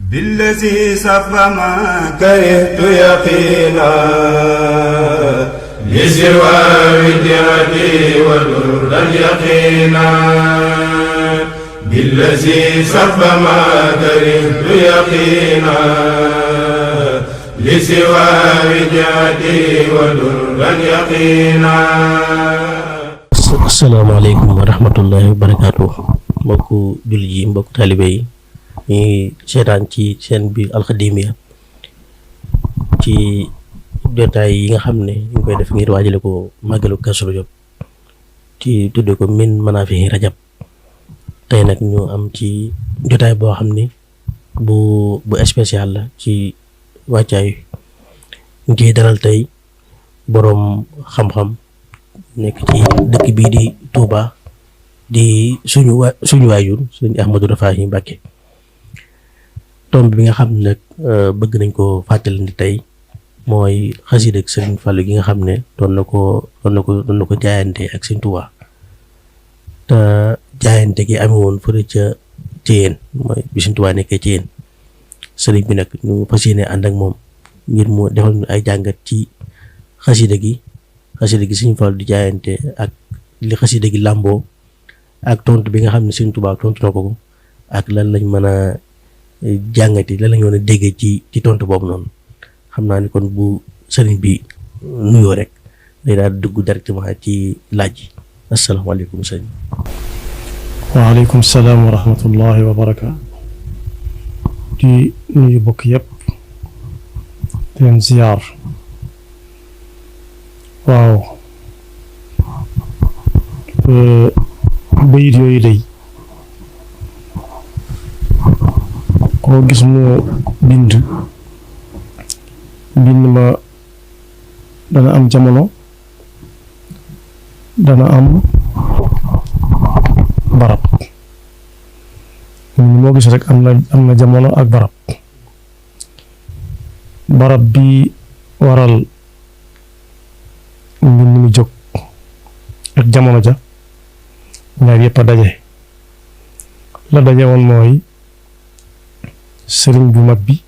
بالذي سف ما كرهت يقينا لسوى ودعتي ودرا يقينا بالذي سف ما كرهت يقينا لسوى ودعتي ودرا يقينا. asalaamaaleykum wa rahmatullahi wa barakaatu. mbokku jullit yi, mbokku taalibe yi ñuy seetaan ci seen bi Alxadimiya ci jotaay yi nga xam ne ñu ngi koy def ngir waajale ko màggalu Kazu Rajab ci tudde ko min manaafihi rajab. tey nag ñu am ci jotaay boo xam ni bu spécial la ci wàccaay ñu ciy dalal tey boroom xam-xam nekk ci dëkk bii di Touba di suñu waajur Sëriñ Ahmadou Rafahi Mbacké. tomb bi nga xam ne nag bëgg nañ ko fàttalandi tey mooy xasida ak Sëriñ Fallu gi nga xam ne doon na ko jaayante ak Sëriñ Touba te jaayante gi amee woon fële ca Thiéyène, mooy bi Sëriñ Touba nekkee Thiéyène. sëriñ bi nag ñu fas yéene ànd ak moom ngir mu defal ñu ay jàngat ci xasida gi Sëriñ Fallu di jaayante ak li xasida gi làmboo ak tontu bi nga xam ne Sëriñ Touba tontu na ko ak lan lañ mën a jàngati, lan lañ mën a déggee ci tontu boobu noonu. xam naa ni kon bu sëriñ bi nuyoo rek day daal dugg directement ci laaj yi. asalaamaaleykum sëriñ. waaleykum salaam wa rahmatullahi wa barakaatu. di nuyu bokk yëpp di leen ziyaar. waaw bayit yooyu day koo gis mu bind ma dana am jamono, dana am barab. moo gis rek am na jamono ak barab bi waral mbind mi jóg ak jamono ja ñaar yëpp a daje. la daje woon mooy sëriñ bu mag bi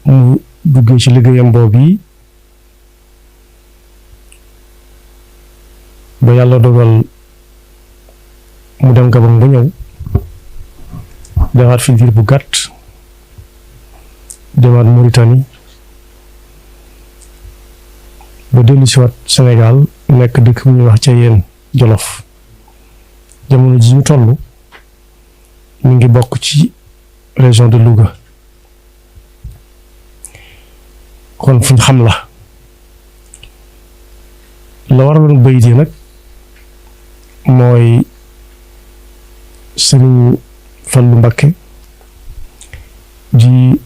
mu duggee ci liggéeyam boobu ba yàlla dogal mu dem Gabon ba ñëw defaat fi diir bu gàtt, demaat Mauritanie ba dellu si waat Sénégal nekk dëkk bu ñuy wax Thiéyène Jolof. jamono ji ñu toll ñu ngi bokk ci région de Louga, kon fuñ xam la waraloon bayit yi nag mooy Sëriñ Fallu Mbacké di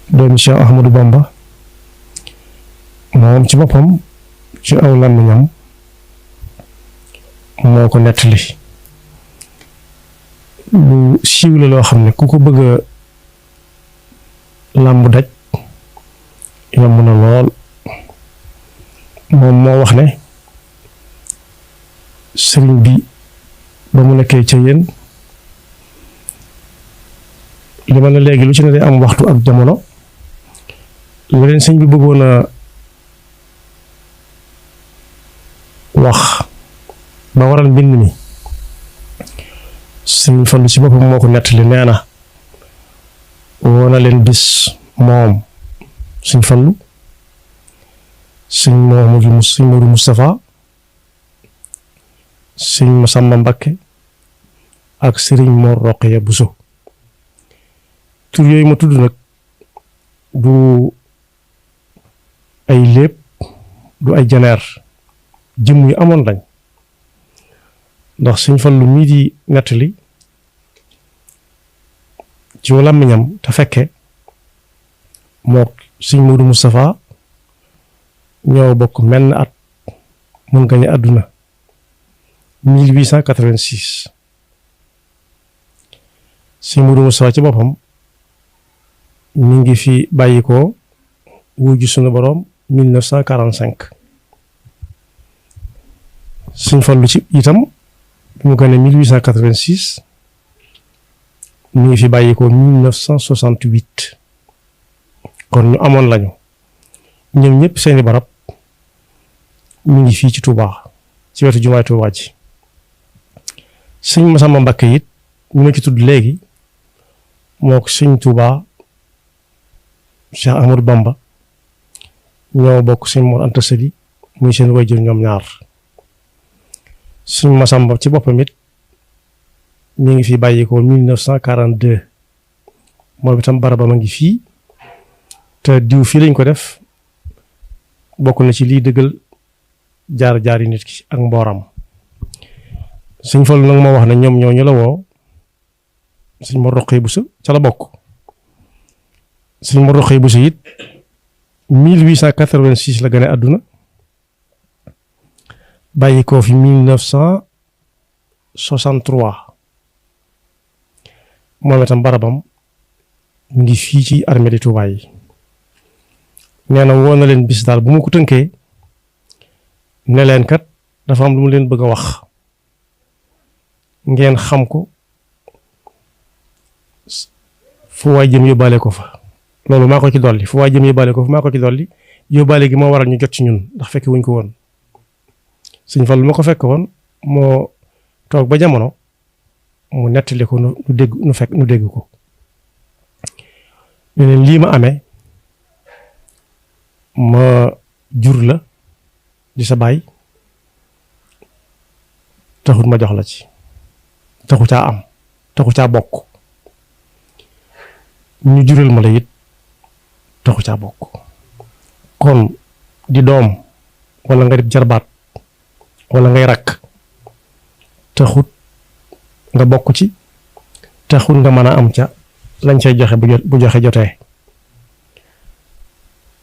doomi Cheikh Ahmadou Bamba moom ci boppam ci aw làmmiñam moo ko nettali. lu siiw la loo xam ne ku ko bëgg a làmb daj yomb na lool. moom moo wax ne sëriñ bi ba mu nekkee ca yéen li ma la léegi lu ci ne day am waxtu ak jamono. la leen sëñ bi bëggoon a wax ba waral mbind mi Sëriñ Fallu ci boppam moo ko nettali. nee na woo na leen bis moom Sëriñ Fallu, Sëriñ Moodu Mustafa, Sëriñ Masamba Mbakke ak Sëriñ Mor Roqiya Buso. tur yooyu ma tudd nag du ay léeb, du ay janeer, jëmm yu amoon lañ. ndax Sëriñ Fallu mii di nettali ci làmmiñam te fekke mook Sëriñ Moodu Mustafa ñoo bokk menn at mun gañe àdduna 1886. Sëriñ Moodu Mustafa ci boppam mi ngi fi bàyyi ko wuju sunu boroom 1945. Sëriñ Fallu ci itam mu gane 1886 mi ngi fi bàyyi ko 1968 kon ñu amoon lañu ñoom ñëpp seeni barab mi ngi fii ci Touba ci wetu jumaay Touba ji sëñ Masamba Mbakke it ñu ma ci tudd léegi moo ko sëñ Touba Cheikh Amadou Bamba ñoo bokk sëñ Mor Anta Sali muy seen wayjur ñoom ñaar sëñ Masamba ci boppam it mi ngi fi bàyyi ko 1942 moom itam barabam a ngi fii te diw fii lañ ko def bokk na ci liy dëggal jaar-jaari nit ki ak mbooram sëñ Fallu nag moo wax ne ñoom ñoo ñu la woo sëñ Mor Roqee Buso ca la bokk sëñ Mor Roqee Buso it 1886 la gane àdduna bàyyi ko fi 1963 moom itam barabam mu ngi fii ci armée de Touba yi nee na woo na leen bis daal bu ma ko tënkee ne leen kat dafa am lu mu leen bëgg a wax ngeen xam ko fu waay jëm yóbbaale ko fa loolu maa ko ci dolli fu waay jëm yóbbaale ko fa maa ko ci dolli yóbbaale gi moo waral ñu jot ci ñun ndax fekk wuñ ko woon Sëñ Fallu ma ko fekk woon moo toog ba jamono mu nettali ko nu dégg ko ne leen lii ma amee ma jur la di sa baay taxut ma jox la ci taxu caa am taxu caa bokk ñu jural ma la it taxu caa bokk kon di doom wala nga di jarbaat wala ngay rakk taxut nga bokk ci taxut nga mën a am ca lañ cay joxe bu joxe jotee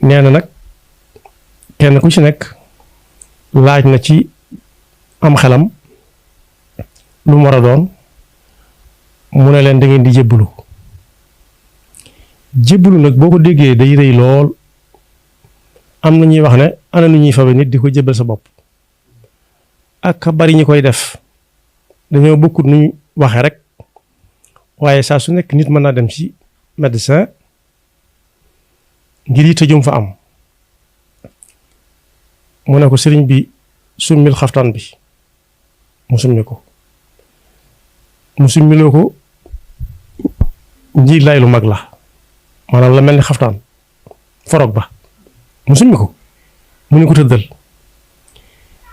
nee na nag kenn ku ci nekk laaj na ci am xelam lu mu war a doon mu ne leen da ngeen di jébbalu nag boo ko déggee day rëy lool am na ñuy wax ne ana nu ñuy fabe nit di ko jébbal sa bopp ak bari ñi koy def dañoo bokkut nuñ waxe rek waaye saa su nekk nit mën naa dem ci médecin ngir yi tëjum fa am mu ne ko sëriñ bi summil xaftaan bi mu summi ko mu summiloo ko njiig laay lu mag la maanaam la mel ni xaftaan forog ba mu summi ko mu ne ko tëddal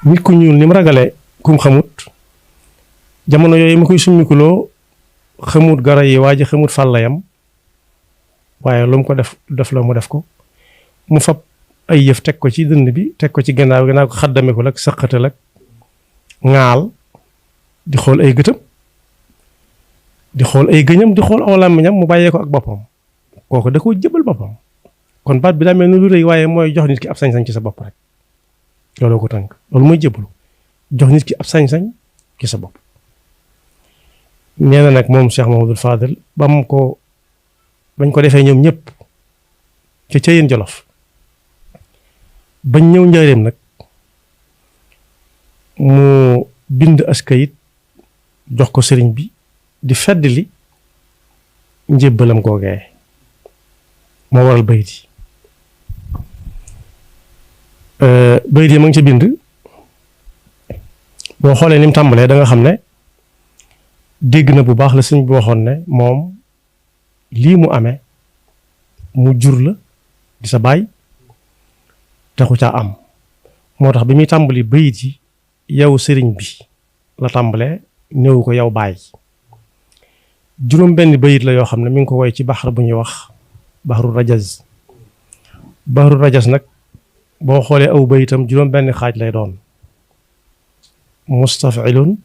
nit ku ñuul ni mu ragale kum xamut jamono yooyu ma koy summikuloo xamut gara yi waa ji xamut fàllayam waaye lu mu ko def la mu def ko mu fab ay yëf teg ko ci dënn bi teg ko ci gannaaw ko xaddame ko lak sëqatal ak ŋaal di xool ay gëtam di xool ay gëñam di xool aw làmmiñam mu bàyyee ko ak boppam kooku da koo jëbal boppam kon baat bi daa mel ni lu rëy waaye mooy jox nit ki ab sañ-sañ ci sa bopp rek looloo ko tënk loolu mooy jëbalu jox nit ki ab sañ-sañ ci sa bopp nee na nag moom Cheikh Mamadou Fadel bañ ko defee ñoom ñëpp ca Ceyeen Jolof bañ ñëw njaareem nag mu bind askayit jox ko sëriñ bi di feddli njébbalam googee moo waral bayit yi bayit yi ma ngi ca bind boo xoolee ni mu tàmbalee da nga xam ne dégg na bu baax la sëriñ bi waxoon ne moom lii mu amee mu jur la di sa baay taxu caa am moo tax bi muy tàmbali bayit yi yow sëriñ bi la tàmbalee néewu ko yow baay juróom benn bayit la yoo xam ne mi ngi ko woy ci baxar bu ñuy wax baxaru rajas nag boo xoolee aw bayitam juróom benn xaaj lay doon mustafilun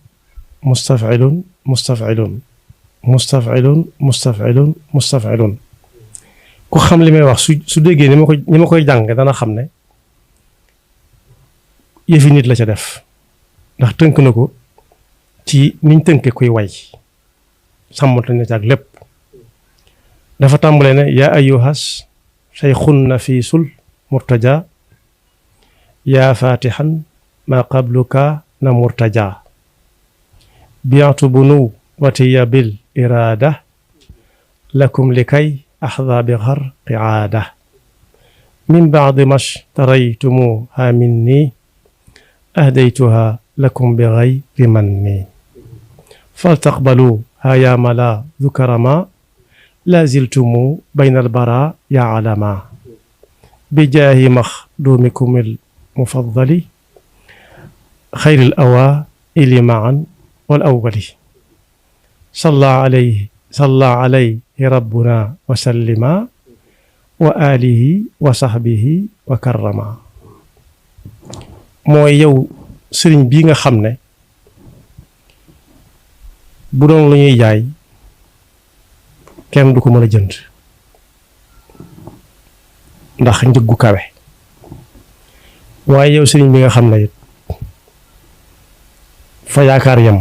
mustafilun mustafilun mustafilun mustafilun mustafilun ku xam li may wax su déggee ni ma koy jàng dana xam ne yëfi nit la ca def ndax tënk na ko ci niñ tënke kuy way sàmmante na ci ak lépp dafa tàmbalee ne yaa ayyuhas shaykhun nafisul murtaja yaa fatihan ma qabluka na murtaja biatu bunu watiya bil irada lakum likay axdaa bi xarqi aada min baadi ma shtaraytumuha minni ahdaytuha lakum bi gayri manni faltaqbaluha ya mala dukarama la ziltumu bayna albara ya alama bijaahi maxdumikum almufaddali xayri alawaili maan wal awwali salla alayhi rabbuna wa sallima wa alihi wa sahbihi wa karrama. mooy yow sëriñ bii nga xam ne bu doon lu ñuy jaay kenn du ko mën a jënd ndax njëggu kawe, waaye yow sëriñ bi nga xam ne it fa yaakaar yem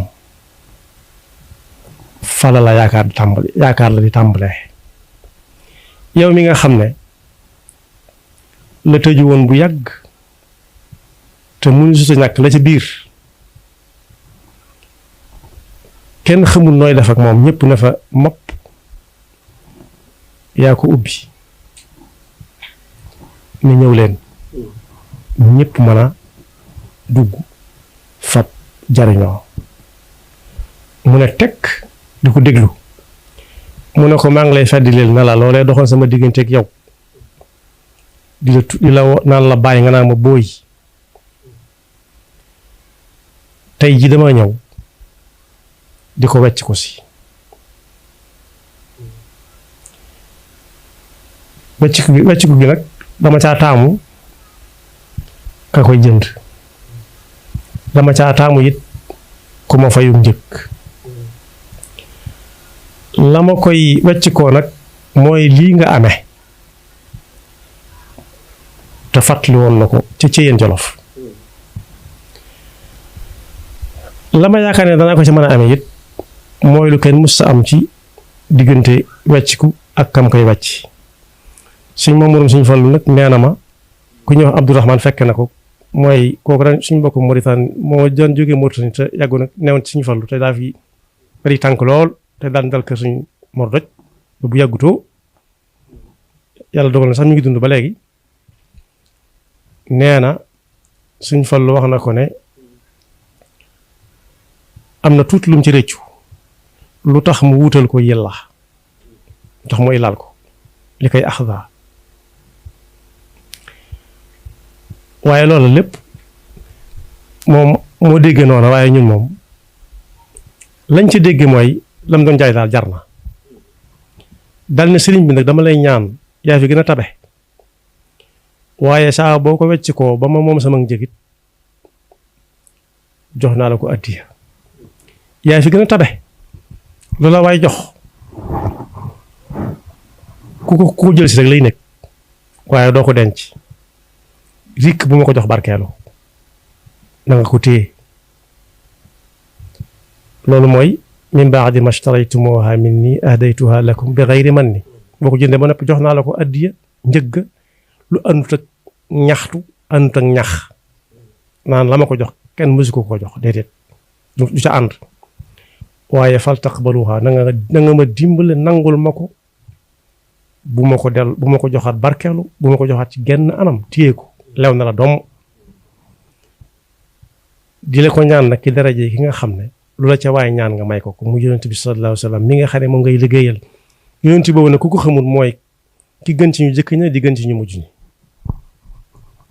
fala la yaakaar la di tàmbalee. yow mi nga xam ne la tëju woon bu yàgg te mënu su ñàkk la ca biir kenn xamul nooy def ak moom, ñëpp na fa mopp, yaa ko ubbi ni ñëw leen ñëpp mën a dugg fab jariñoo. mu ne tekk di ko déglu, mu ne ko maa ngi lay feddileel na la loolee doxoon sama digganteeg yow di la naan la bàyyi nga naan ma booy, tey ji dama ñëw di ko wecc ko si. wecc ko gi nag dama caa taamu ka koy jënd, dama caa taamu it ku ma fayum njëkk. la ma koy wecc koo nag mooy lii nga amee te fàttali woon na ko ci Ceyeen Jolof. la ma yaakaar ne danaa ko ci mën a amee it mooy lu kenn mus sa am ci diggante wecciku ak kam koy wecc. suñ Mamour suñ Fallu nag nee na ma ku ñuy wax Abdourahman fekk na ko, mooy kooku ren suñ mbokku Mauritanie moo doon jógee Mauritanie te yàggu nag newoon ci suñu Fallu te daa fi bari tànk lool te daan dal kër suñ Mor Doj ba bu yàggutoo yàlla dogal na sax ñu ngi dund ba léegi. nee na suñ Fallu wax na ko ne am na tuuti lu mu ci rëccu lu tax mu wuutal ko yàlla, lu tax mu ilaal ko li koy axda. waaye loolu lépp moom moo déggee noonu, waaye ñun moom lañ ci dégg mooy lam doon jaay daal jar na. dal ne sëriñ bi nag dama lay ñaan yaa fi gën a tabe, waaye saa boo ko wecc koo ba ma moom sama njëgit jox naa la ko addiya. yaa fi gën a tabe loola waaye jox ku ko jël si rek lay nekk, waaye doo ko denc. rikk bu ma ko jox barkeelu na nga ko téye. loolu mooy min baadi ma shtaraytumuha minni ahdaytuha lakum bi gayri manni. boo ko jëndee ba noppi jox naa la ko addiya njëgg lu àndut ak ñaxtu, àndut ak ñax naan la ma ko jox kenn mësu ko jox, déedéet du ca ànd. waaye fal taqbaluha na nga ma dimbale nangul ma ko, bu ma ko joxaat barkeelu, bu ma ko joxaat ci genn anam, téye ko lew na la doom. di la ko ñaan nag ki daraje ki nga xam ne lu la ca waaye ñaan nga may ko mu yonent bi sallallahu alayhi wa sallam mi nga xam ne moom ngay liggéeyal. yonent boobu nag ku ko xamul mooy ki gën ci ñu jëkk ña di gën ci ñu mujj ñi.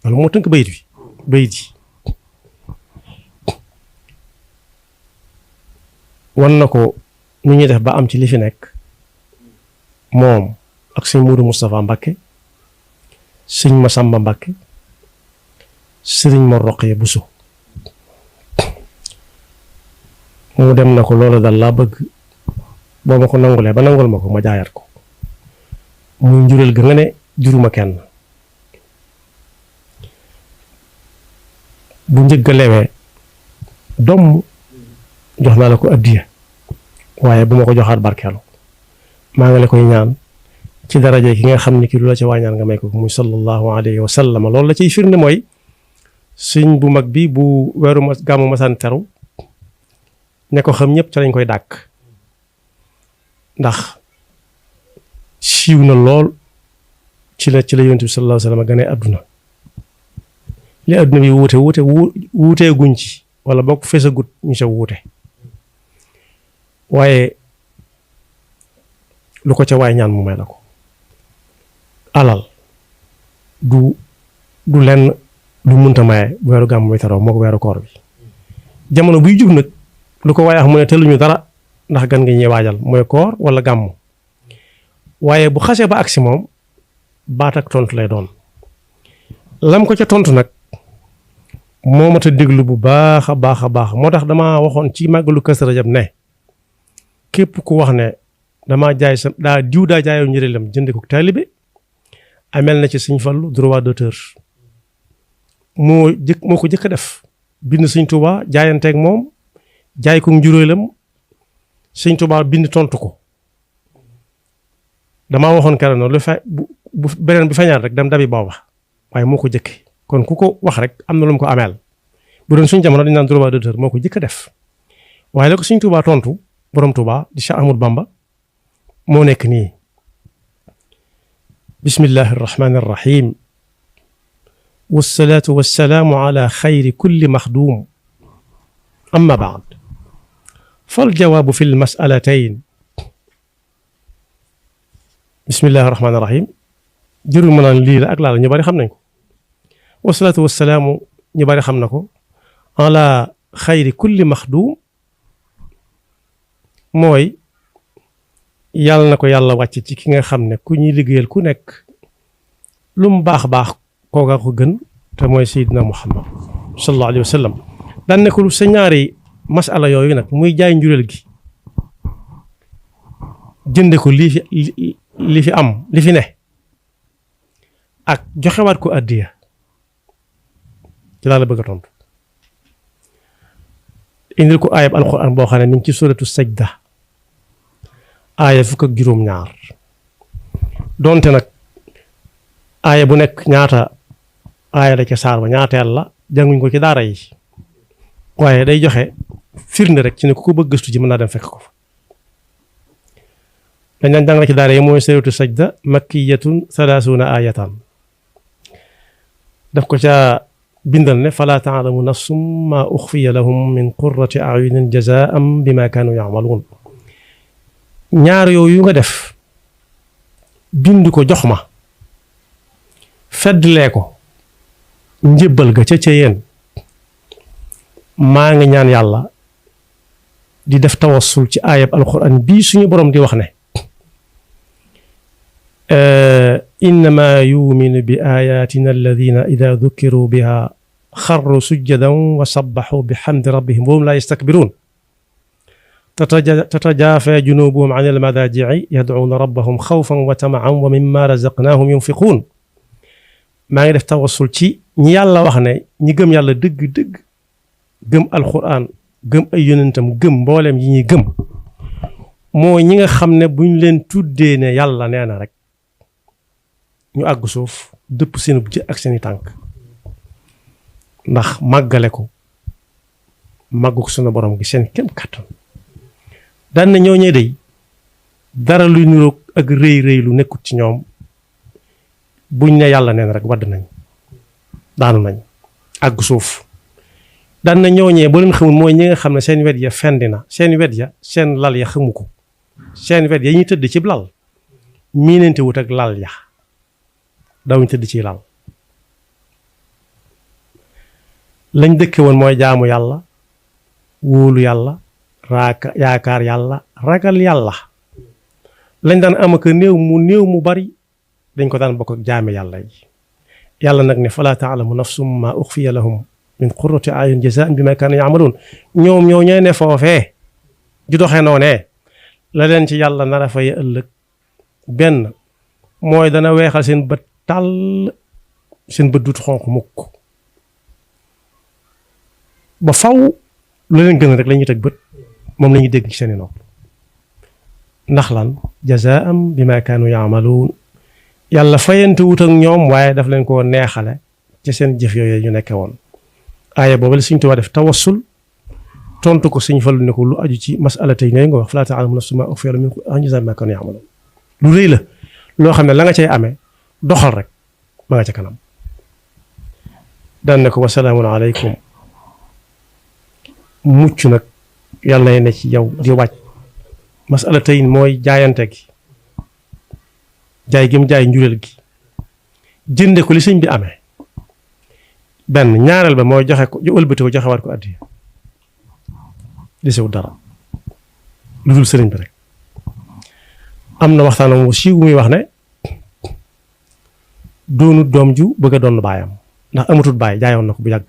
loolu moo tënk bayit yi wan na ko nu ñuy def ba am ci li fi nekk moom ak sëñ Moudou Moustapha Mbacké, sëñ Massamba Mbacké, sëriñ Mor Roqaya Bousso. mu dem na ko loolu dal laa bëgg boo ma ko nangulee ba nangul ma ko ma jaayaat ko muy njureel ga nga ne juruma kenn. bu njëgg a lewee doom jox naa la ko addiya, waaye bu ma ko joxaat barkeelu. maa ngi la koy ñaan ci daraje ki nga xam ne ki lu la ca waañaan nga may ko muy sallallahu alayhi wa sallam. loolu la ciy firnde mooy sëñ bu mag bi bu weeru gàmmu masaan teru ne ko xam ñëpp ca lañ koy dàkk, ndax siiw na lool ci la yonent bi sallallahu alayhi wa sallam gane àdduna li àdduna bi wuutee guñ ci wala bokk feesagut ñu sa wuute waaye lu ko ca waay ñaan mu may la ko alal du lenn lu munta maye bu weeru gàmm bi taroo moo ko weeru koor bi jamono buy jub nag lu ko waaye wax mu ne tëluñu dara ndax gan nga ñuy waajal mooy koor wala gàmm waaye bu xasee ba agsi moom baat ak tontu lay doon lam ko ca tontu nag moo mat a déglu bu baax a baax a baax moo tax damaa waxoon ci màggalu Kazu Rajab ne képp ku wax ne damaa jaay daa jaayoo njëriñam jënd ko taalibe amel na ci Sëñ Fallu droit d'auteur moo ko jëkk a def bind Sëñ Tuubaa jaayanteeg moom jaay ko njuréelam Sëñ Tuubaa bind tontu ko damaa waxoon keroog noonu lu fa bu beneen bi feeñaat rek dem dabi booba waaye moo ko jëkke kon ku ko wax rek am na lu mu ko ameel bu doon suñ jamono dañ naan droit d'auteur moo ko jëkk a def waaye la ko Sëñ Tuubaa tontu borom Tuubaa di Cheikh Ahmadou Bamba moo nekk nii bismillahi arrahmani arrahim wassalaatu wassalaamu ala xayri kulli maxduum amma baad fal jawaabu fi lmasalatayn bismillahi arrahmani arrahim jërul ma naan lii la ak laa la ñu bari xam nañ ko wassalaatu wassalaamu ñu bari xam na ko ala xayri kulli maxduum mooy yàlla na ko yàlla wàcc ci ki nga xam ne ku ñuy liggéeyal ku nekk lu mu baax baax kooka ko gën te mooy Seydina Muhammad sallallahu alayhi wa sallam daan ne ko sa ñaari masala yooyu nag muy jaay njureel gi jënde ko li fi am li fi ne ak joxewaat ko addiya ci laa la bëgg a tontu indil ko aayab alquran boo xam ne mi ngi ci suratu sajda aaya fukk ak juróom-ñaar donte nag aaya bu nekk ñaata aaya la ca saar ba ñaateel la jànguñ ko ci daara yi waaye day joxe firnde rek ci ne ku ko bëgg gëstu ji mën naa dem fekk ko fa dañ daan jàngale ci daara yi mooy suratu sajda makkiyatun 30 aayatan daf ko ca bindal ne fala taalamu nafsum ma uxfiya lahum min qurrati ayunin jazaan bima kaanu yamaluun ñaar yooyu nga def bind ko jox ma feddlee ko njëbbal ga ca yéen maa ngi ñaan yàlla di def tawassul ci aayab alquran bii suñu borom di wax ne innama yuminu bi ayatina alladina ida dukiru biha xarru sujjadan wa sabbaxu bi xamdi rabbihim wa hum laa yastakbiruun tatajaafa junubuhum an almadaajici yadcuuna rabbahum xawfan wa tamacan wa mimma razaqnaahum yunfiquun maa ngi def tawassul ci ñi yàlla wax ne ñi gëm yàlla dëgg-dëgg gëm alquran gëm ay yonentam gëm mbooleem yi ñuy gëm mooy ñi nga xam ne buñ leen tuddee ne yàlla nee na rek ñu àgg suuf dëpp seen jë ak seeni tànk ndax màggale ko màggu ko sunu borom gi seen kem kàttan daan na ñooñee day dara luy niroog ak rëy lu nekkut ci ñoom buñ ne yàlla neen rek wadd nañ daanu nañ àgg suuf daan na ñooñee boo leen xamul mooy ñi nga xam ne seen wet ya fendi na seen wet ya seen lal ya xamu ko seen wet ya ñuy tëdd ci lal miinante wut ak lal ya dawuñ tëdd ci lal lañ dëkke woon mooy jaamu yàlla wóolu yàlla yaakaar yàlla ragal yàlla lañ daan am ak néew mu bari dañ ko daan bokk ak jaame yàlla yi yàlla nag ne falaa taalamu nafsum ma uxfiya lahum min qurrati ayun jazaan bima kaanu yaamaluun ñoom ñoo ñooy ne foofee di doxee noonee la leen ci yàlla nar a fay ëllëg benn mooy dana weexal seen bët tàll seen bët dut xonq mukk ba faw lu leen gën rek la ñuy teg bët moom la ñuy dégg ci seeni nopp ndax lan jazaam bima kaanu yaamaluun yàlla fayante wut ak ñoom waaye daf leen ko neexale ci seen jëf yooyu ñu nekke woon aaya boobu la Sëñ Tuubaa def tawassul tontu ko Sëñ Fallu ne ko lu aju ci masala tey ngay nga wax falaa ta'lamu nafsun maa ukhfiya lahum min qurrati a'yunin jazaan bimaa kaanu ya'maluun lu rëy la loo xam ne la nga cay amee doxal rek ma nga ca kanam. daan ne ko wasalaamun aleykum mucc nag yàlla na ne ci yow di wàcc. masala tey mooy jaayante gi jaay gi mu jaay njureel gi jënde ko li sëñ bi amee benn ñaareel ba mooy joxe ko ëlbati ko joxewaat ko addiya desewu dara lu dul sëriñ bi rek. am na waxtaan mu siiw muy wax ne doonut doom ju bëgg a doon baayam ndax amatut baay jaayoon na ko bu yàgg.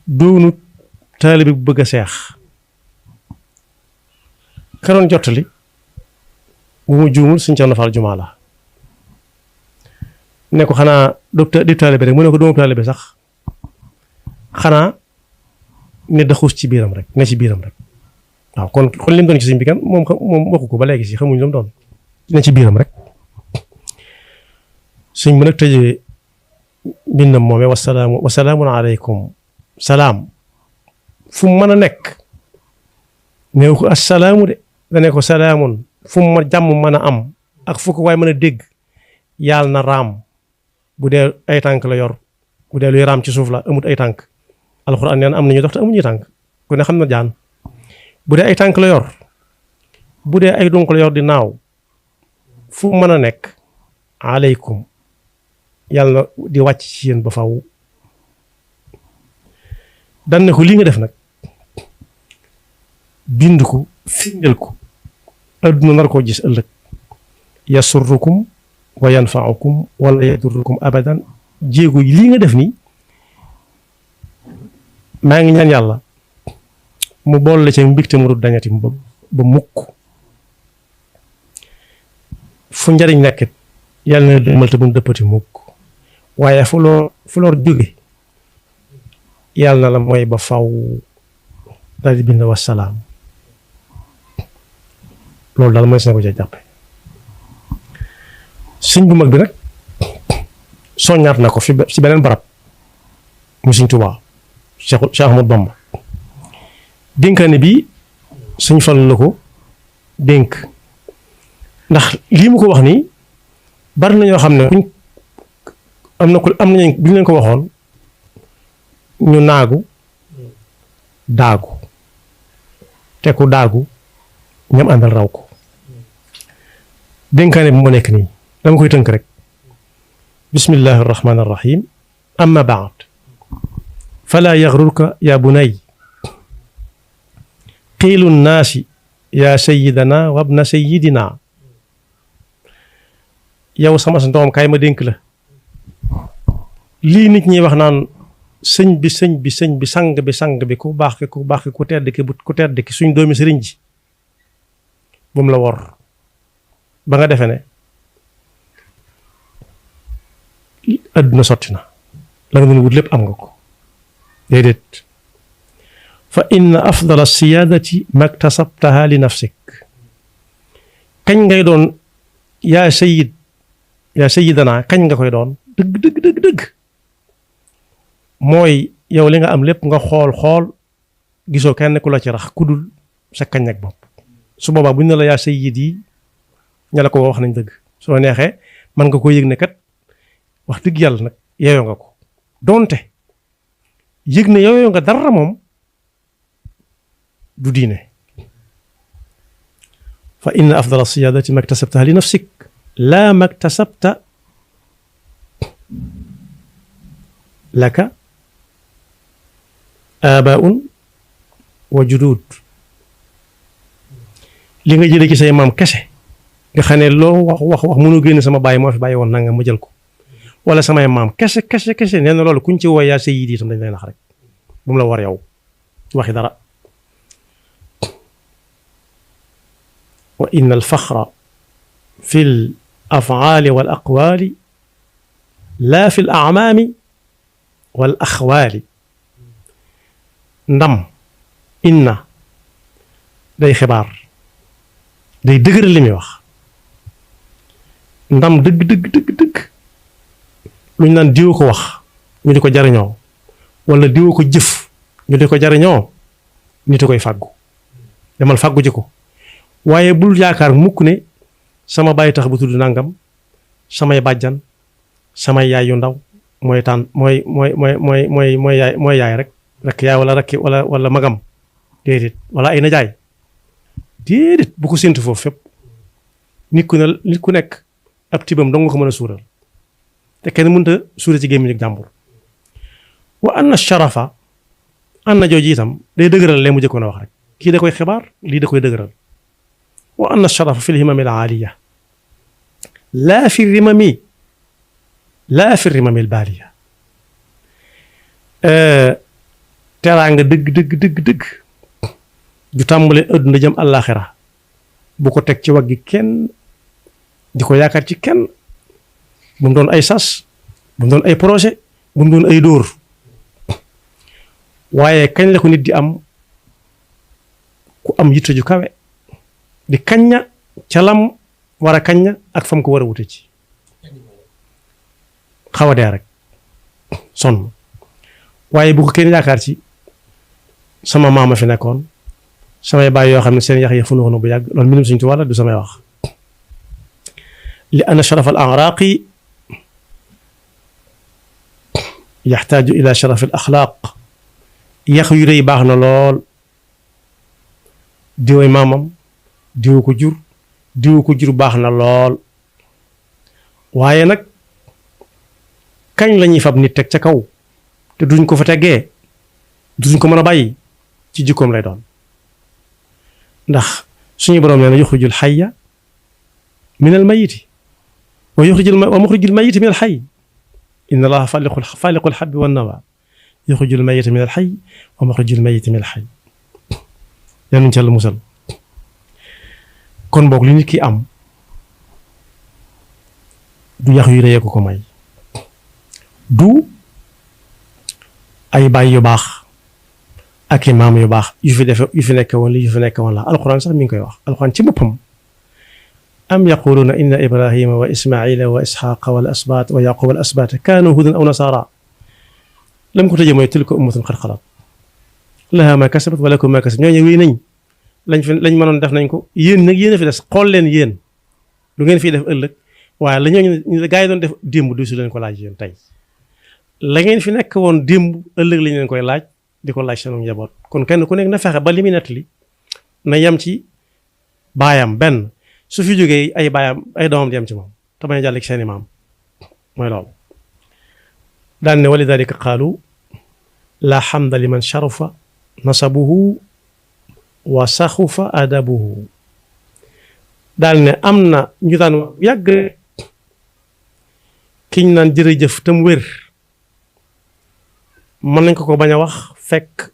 doonut taalibe bu bëgg a seex karoon jottali bu mu juumul suñ ca nafal jumaa la ne ko xanaa docteur di taalibe rek mu ne ko doomu taalibe sax xanaa ne daxus ci biiram rek ne ci biiram rek waaw kon lim doon ci sëñ bi kan moom waxu ko ba léegi si xamuñ lu mu doon ne ci biiram rek. sëñ bi nag tëjee mbindam moomee wasalaamun aleykum salaam fu mu mën a nekk néew ko assalaamu de dane ko salaamun fu mu ma jàmm mën a am ak fu ko waaye mën a dégg yàlla na raam bu dee ay tànk la yor bu dee luy raam ci suuf la amut ay tànk alxuraan neen am nañu dox te amuñuy tànk ku ne xam na jaan bu dee ay tànk la yor bu dee ay dunq la yor di naaw fu mën a nekk aleykum yàlla di wàcc ci yéen ba faw dan ne ko lii nga def nag bind ko firndeel ko adduna nar koo gis ëllëg yasurrukum wa yanfaukum wala yadurrukum abadan jéego yi lii nga def nii maa ngi ñaan yàlla mu bool la ci mbégte mu dul dañati ba mukk fu njariñ nekkit yàlla na demal te bu mu dëppati mukk waaye fu lor jóge yàlla na la mooy ba faw daal di bind wasalaam loolu daal mooy seen ko ca jàppe. sëñ bu mag bi nag soññaat na ko fi ci beneen barab mu sëñ Tuubaa Cheikh Ahmadou Bamba dénkaane bi sëñ Fallu la ko dénk ndax lii mu ko wax nii bari na ñoo xam ne am nañu bu ñu leen ko waxoon ñu naagu daagu te ku daagu ñam àndal raw ko dénkaane bi moo nekk nii dama koy tënk rek bismillahi arrahmani arrahim amma baad fala yaxrurka ya bunay qiilu nnaasi ya sayidana wabna sayidina yow sama sa ndoom kaay ma dénk la lii nit ñi wax naan sëñ bi sang bi ku baax ki ku tedd ki suñ doomi sëriñ ji bu mu la wor ba nga defe ne adduna sotti na la nga doon wut lépp am nga ko déedéet fa inna afdala siyaadati maktasabtaha li nafsik kañ ngay doon yaa sayidana kañ nga koy doon dëgg mooy yow li nga am lépp nga xool gisoo kenn ku la ci rax ku dul sa kañ ak bopp su boobaa bu ñu ne la yaa sayid yi ña la ko wax nañ dëgg soo neexee man nga ko yëg ne kat wax dëgg yàlla nag yeeyoo nga ko donte yëg ne yeeyoo nga dara moom du diine fa inna afdala siyaadati maktasabtaha li nafsik laa maktasabta laka aabaun wa juduud li nga jëlee ci say maam kese nga xam ne loo wax mënu génn sama baay moo fi bàyyi woon nanga ma jël ko wala samay maam kese nee na loolu kuñ ci woo yaa sayyidi itam dañ lay nax rek bu mu la war yow waxi dara wa inna alfaxra fi l afaali wal aqwaali laa fi l amaami wal axwaali ndam inna day xibaar day dëgëral li muy wax ndam dëgg lu ñu naan diw ko wax ñu di ko jariñoo wala diw ko jëf ñu di ko jariñoo nit a koy fàggu demal fàggu ji ko waaye bul yaakaar mukk ne sama bàyyi tax bu tudd nangam samay bàjjan samay yaay yu ndaw mooy tànn mooy yaay rek yaay wala rakki wala magam déedéet wala ay najaay déedéet bu ko séntu foofu fépp nit ku nekk ab tibam dong nga ko mën a suural te kenn mënut a suura ci gémmiñ ak jàmbur wa anna sharafa anna jooju itam day dëgëral lee mu jëkkoon a wax rek kii da koy xibaar lii da koy dëgëral wa anna sharafa fi lhimami al aaliya laa fi rimami al baaliya teraanga dëgg ju tàmbale adduna jëm àllaaxira bu ko teg ci waggi kenn di ko yaakaar ci kenn bu mu doon ay sas bu mu doon ay projet bu mu doon ay dóor waaye kañ la ko nit di am ku am yitte ju kawe di kañña ca lam war a kañña ak fam ko war a wute ci xaw a dee rek sonn waaye bu ko kenn yaakaar ci sama maama fi nekkoon samay baay yoo xam ne seen yax yi fu nu bu yàgg loolu mbindum Sëriñ Tuubaa la du samay wax li anna sharaf al a'raaqi yaxtaaju ila sharaf al axlaaq yax yu rëy baax na lool diwoy maamam diwu ko jur baax na lool waaye nag kañ la ñuy fab nit teg ca kaw te duñ ko fa teggee duñ ko mën a bàyyi ci jikkoom lay doon ndax suñu boroom nee na yuxrijul xayya min al mayiti wa muxrijul mayiti min al xay inna allaha faaliqul xabbi wan nawa yuxrijul mayita min al xay wa muxrijul mayiti min al xay yanuñ ca la musal kon boog li nit ki am du yax yu rëy ko may du ay baay yu baax ak i maam yu baax yu fi nekk woon li yu fi nekk woon la alquran sax mi ngi koy wax alquran ci boppam am yaquluuna inna ibrahima wa ismaila wa isxaqa wal asbaat wa yaquba al asbaat kaanu hudan aw nasaara lam ko tëjee mooy tilka ummatun qad xalat laha ma kasabat wa lakum ma kasab ñooñu wéy nañ lañ mënoon def nañ ko yéen nag yéen a fi des xool leen yéen lu ngeen fiy def ëllëg waaye la ñooñu gaa yi doon def démb du su leen ko laaj yéen tey la ngeen fi nekk woon démb ëllëg lañ leen koy laaj di ko laaj seen njaboot kon kenn ku nekk na fexe ba li muy nettali na yem ci baayam benn su fi jógee ay baayam ay doomam di yem ci moom te bañ a jàll ci seen i maam mooy loolu daan ne wali dalika qaalu la xamda liman sharufa nasabuhu wa saxufa adabuhu daal ne am na ñu daan yàgg kiñ naan jërëjëf tam wér mën nañ ko bañ a wax fekk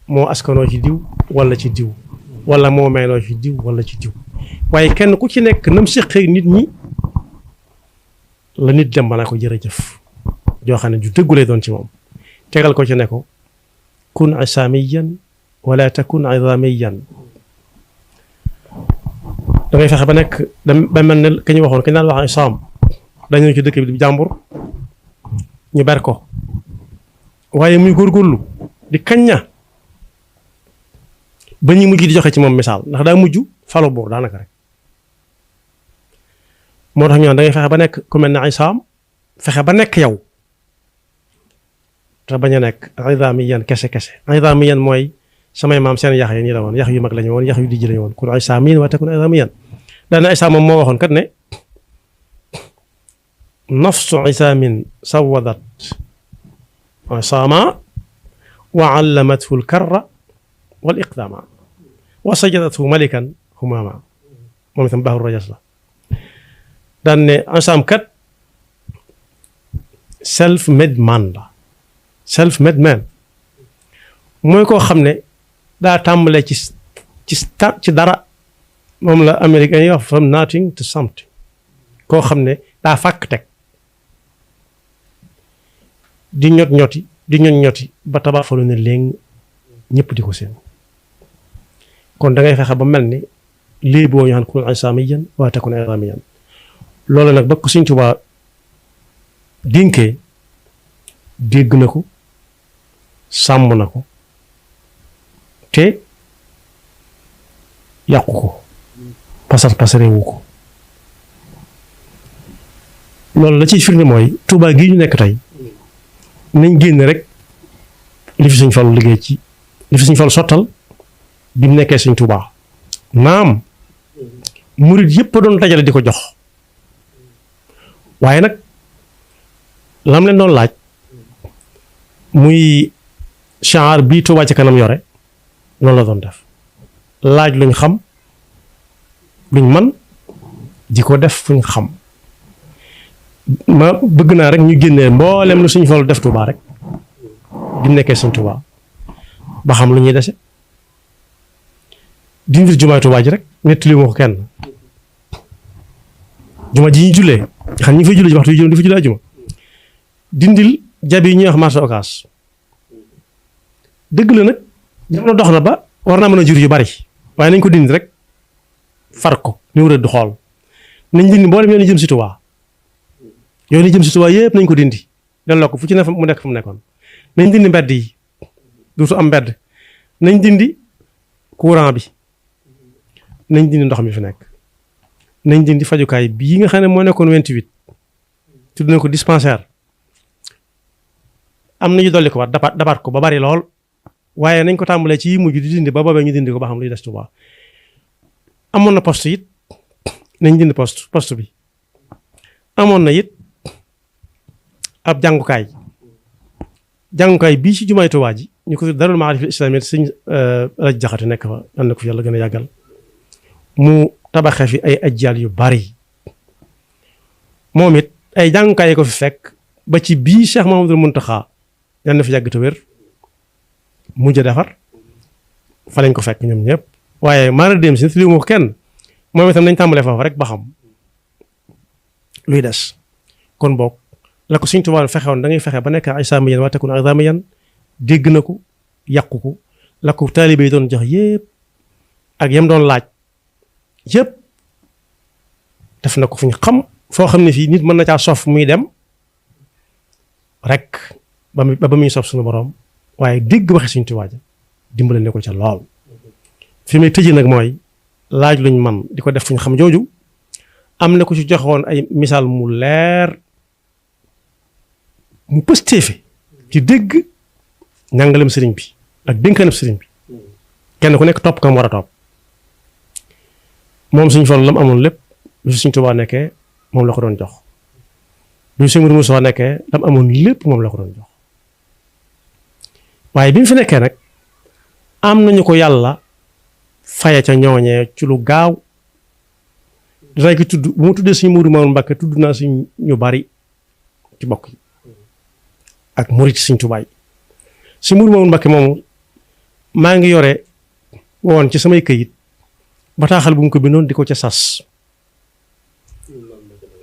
moo askanoo ci diw wala ci diw wala moo meeloo ci diw wala ci diw waaye kenn ku ci nekk nam séqee nit ñi la nit dem ba naa ko jërëjëf joo xam ne ju dëggulee doon ci moom tegal ko ci ne ko kun isaamiyan wala takun idamiyan dangay fexe ba nekk ba mel ne ka ñu waxoon ka ñu daan wax isaam dañu ci dëkk bi di jàmbur ñu ber ko waaye muy góorgóorlu di kañña ba ñu mujj di joxe ci moom misaal ndax daa mujj falo buur daanaka rek moo tax ñu naan da ngay fexe ba nekk ku mel ne isaam fexe ba nekk yow te bañ a nekk idamiyan kese idamiyan mooy samay maam seen yax yi nii la woon yax yu mag lañu woon yax yu dijj lañu woon kun isaamiyan wa takun idamiyan daana isaam moom moo waxoon kat ne nafsu isaamin sawadat isaama wa allamathu lkarra wal iqdaama wa sajadathu malikan humaama moom itam baaxul rajas la daan ne isaam kat self made man la self made man mooy koo xam ne daa tàmbalee ci dara moom la américain yi wax from nothing to something koo xam ne daa fàkk teg di ñot ñoti ba tabax falu ne léegi ñëpp di ko seen kon da ngay fexe ba mel ni lii boo ñu xam kun isaamiyan wa takun idamiyan loolu nag ba ko Sëriñ Tuubaa dénkee dégg na ko sàmm na ko te yàqu ko pasar pasarewu ko loolu la ciy firnde mooy Touba gii ñu nekk tey nañ génn rek li fi Sëñ Fallu liggéey ci li fi Sëñ Fallu sottal bi mu nekkee Sëñ Touba naam murit yëpp doon dajale di ko jox waaye nag lam leen doon laaj muy chaar bii Touba ci kanam yore loolu la doon def laaj luñ xam luñ man di ko def fuñ xam ma bëgg naa rek ñu génnee mboolem lu Sëñ Fallu def Touba rek bi mu nekkee Sëñ Touba ba xam lu ñuy dese dindil jumaay Touba ji rek nettali ma ko kenn juma ji ñu jullee xam ñi fay jullee ci waxtu yu jëm di fa jullee ajuma dindil jabi yi ñuy wax marché Ocass dëgg la nag jamono dox na ba war naa mën a jur yu bari waaye nañ ko dindi rek far ko ñu rëdd xool nañ dindi mboolem yoon yi jëm si Touba yoon yi jëm si Touba yëpp nañ ko dindi delloo ko fu ci ne mu nekk fu mu nekkoon nañ dindi mbedd yi duutu am mbedd nañ dindi courant bi nañ dindi ndox mi fi nekk nañ dindi fajukaay bii nga xam ne moo nekkoon 28 tudd na ko dispensaire am na ñu dolli ko waat dabaat ko ba bari lool waaye nañ ko tàmbalee ci yi mujj di dindi ba boobee ñu dindi ko ba xam luy des Touba amoon na poste it nañ dindi poste bi amoon na it ab jàngukaay bii ci jumaay Touba ji ñu ko darul maarif islamiyya Sëñ Alaaji Jaxate nekk fa yal na ko fi yàlla gën a yàggal mu tabaxee fi ay ajjal yu bari moom it ay jàngukaay yi ko fi fekk ba ci bii Cheikh Mahamadul Muntaxa yal na fi yàgg te wér mujj a defar fa lañ ko fekk ñoom ñëpp waaye maara dem si li mu ko kenn moom itam nañ tàmbalee foofu rek ba xam luy des kon boog la ko Sëñ Tuubaa fexewoon da ngay fexe ba nekk ay saamiyan waa takun azamiyan dégg na ko yàqu ko la ko taalibe yi doon jox yëpp ak yam doon laaj yëpp def na ko fu ñu xam foo xam ne fii nit mën na caa sof muy dem rek ba muy sof suñu borom waaye dégg waxe Sëñ Tuubaa dimbale ne ko ca lool fi muy tëjee nag mooy laaj luñ man di ko def fu ñu xam jooju am na ko ci joxoon ay misaal mu leer mu pëstéefe ci dégg njàngalem sëriñ bi ak dénkaanam sëriñ bi kenn ku nekk topp kam war a topp moom Sëñ Fallu lam amoon lépp lu Sëñ Tuubaa nekkee moom la ko doon jox lu Sëñ Mourou Moussa nekkee lam amoon lépp moom la ko doon jox waaye bi mu fi nekkee nag am nañu ko yàlla faye ca ñooñee ci lu gaaw dinaa ki tudd bu ma tuddee Sëñ Mourou Mamoune Mbacké tudd naa suñ ñu bari ci bokk yi ak murit Sëñ Tuubaa yi Sëñ Mourou Mamoune Mbacké moomu maa ngi yore woon ci samay këyit bataaxal bu mu ko bindoon di ko ca sas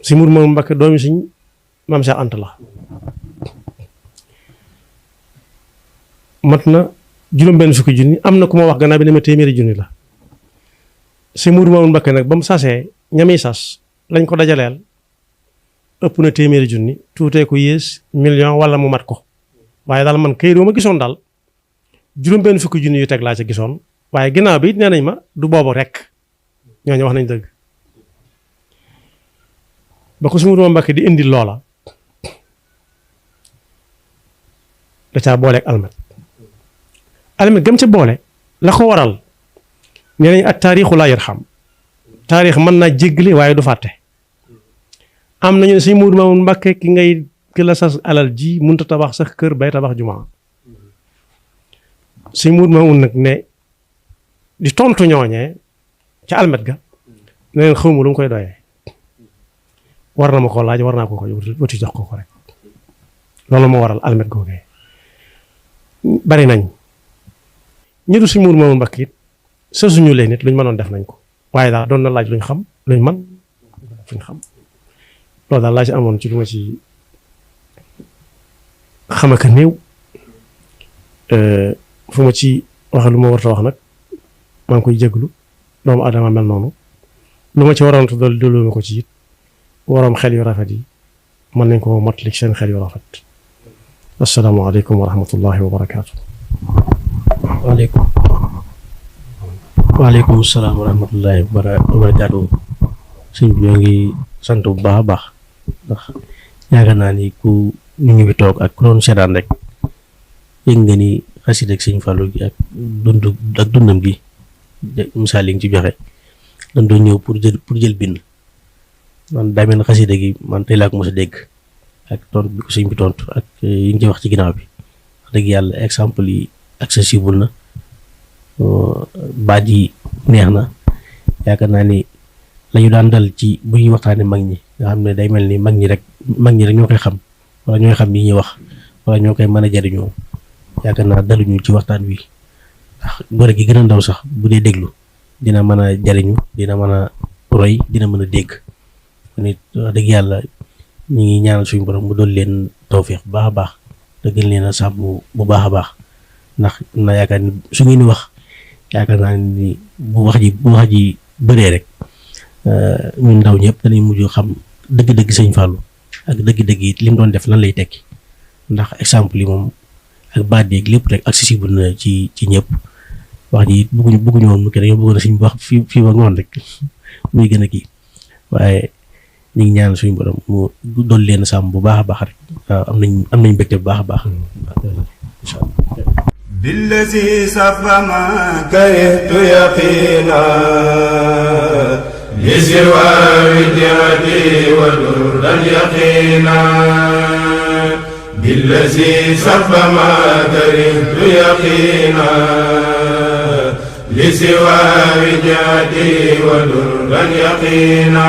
Sëñ Mourou Mamoune Mbacké doomi Sëñ Maam Cheikh Anta la mat na juróom-benn fukki junni am na ku ma wax gannaaw bi ne ma téeméeri junni la Sëñ Mourou Mamoune Mbacké nag ba mu sasee ñami sas lañ ko dajaleel ëpp na téeméeri junni tuutee ko yées million wala mu mat ko waaye daal man këyit ma gisoon daal juróom-benn fukki junni yu teg laa ca gisoon waaye ginnaaw bi it nee nañ ma du boobu rek ñooñu wax nañ dëgg ba ko Sëñ Mourou Mamoune Mbacké di indi loola da caa booleeg almet gëm ca boole la ko waral nee nañ ak taarixu laa yarxam taarix mën naa jéggale waaye du fàtte am nañu ne Sëñ Mourou Mamoune Mbacké ki la sas alal ji mënut a tabax sax kër bay tabax jumaa Sëñ Mourou Mamoune nag ne di tontu ñooñee ca almet ga ne leen xawma lu mu koy doyee war na ma ko laaj war naa ko wuti jox ko rek loolu moo waral almet googee bari nañ ñi du Sëñ Mourou Mamoune Mbacké it sasuñu leen nit luñ mënoon def nañ ko waaye daal doon na laaj luñ xam luñ man fuñ xam loolu daal laa ci amoon ci lu ma ci xamaka néew fu ma ci wax lu ma warta wax nag maa ngi koy jéglu doomu adama mel noonu lu ma ci waroon te doolu ma ko ci it waroom xel yu rafet yi mën nañ ko mottali seen xel yu rafet asalaamaaleykum wa rahmatullahi wa barakaatu. waaleykum salaam wa rahmatullahi wa barakaatu. sëñ bi ñoo ngi sant bu baax a baax ndax yaakaar naa ni ku ñu ngi fi toog ak ku doon seetaan rek yëg nga ni xasida ak sëñ Fallou gi ak dundam gi misaal yi nga ci joxe dañ doon ñëw pour jël bind man daa mel ne xasida gi man tey laa ko mos a dégg ak tontu bi ko sëñ bi tontu ak yi nga ci wax ci ginnaaw bi wax dëgg yàlla exemple yi accessible na baat yi neex na yaakaar naa ni lañu daan dal ci bu ñuy waxtaanee mag ñi nga xam ne day mel ni mag ñi rek ñoo koy xam wala ñooy xam yi ñuy wax wala ñoo koy mën a jariñoo yaakaar naa daluñu ci waxtaan wi ndax gone gi gën a ndaw sax bu dee déglu dina mën a jariñu dina mën a roy dina mën a dégg nit wax dëgg yàlla ñu ngi ñaanal suñu borom mu doon leen tawfeex bu baax a baax te gën leen a sàmm bu baax a baax ndax na yaakaar ni su ngeen di wax yaakaar naa ni bu wax ji bëree rek ñun ndaw ñëpp danañ mujj xam dëgg-dëgg sëñ Fallou ak dëgg-dëgg it li mu doon def lan lay tekki ndax exemple yi moom ak baat yeeg lépp rek accessible na ci ñëpp wax ji it bëgguñu woon mu kii dañoo bëggoon a suñ wax fii ba ngoon rek muy gën a kii waaye ñu ngi ñaan suñu borom mu doon leen sàmm bu baax a baax rek waaw am nañ mbégte bu baax a baax incha allah. بالذي سف ما كرهت يقينا لسوى وجهتي ودرا يقينا بالذي سف ما كرهت يقينا لسوى وجهتي ودرا يقينا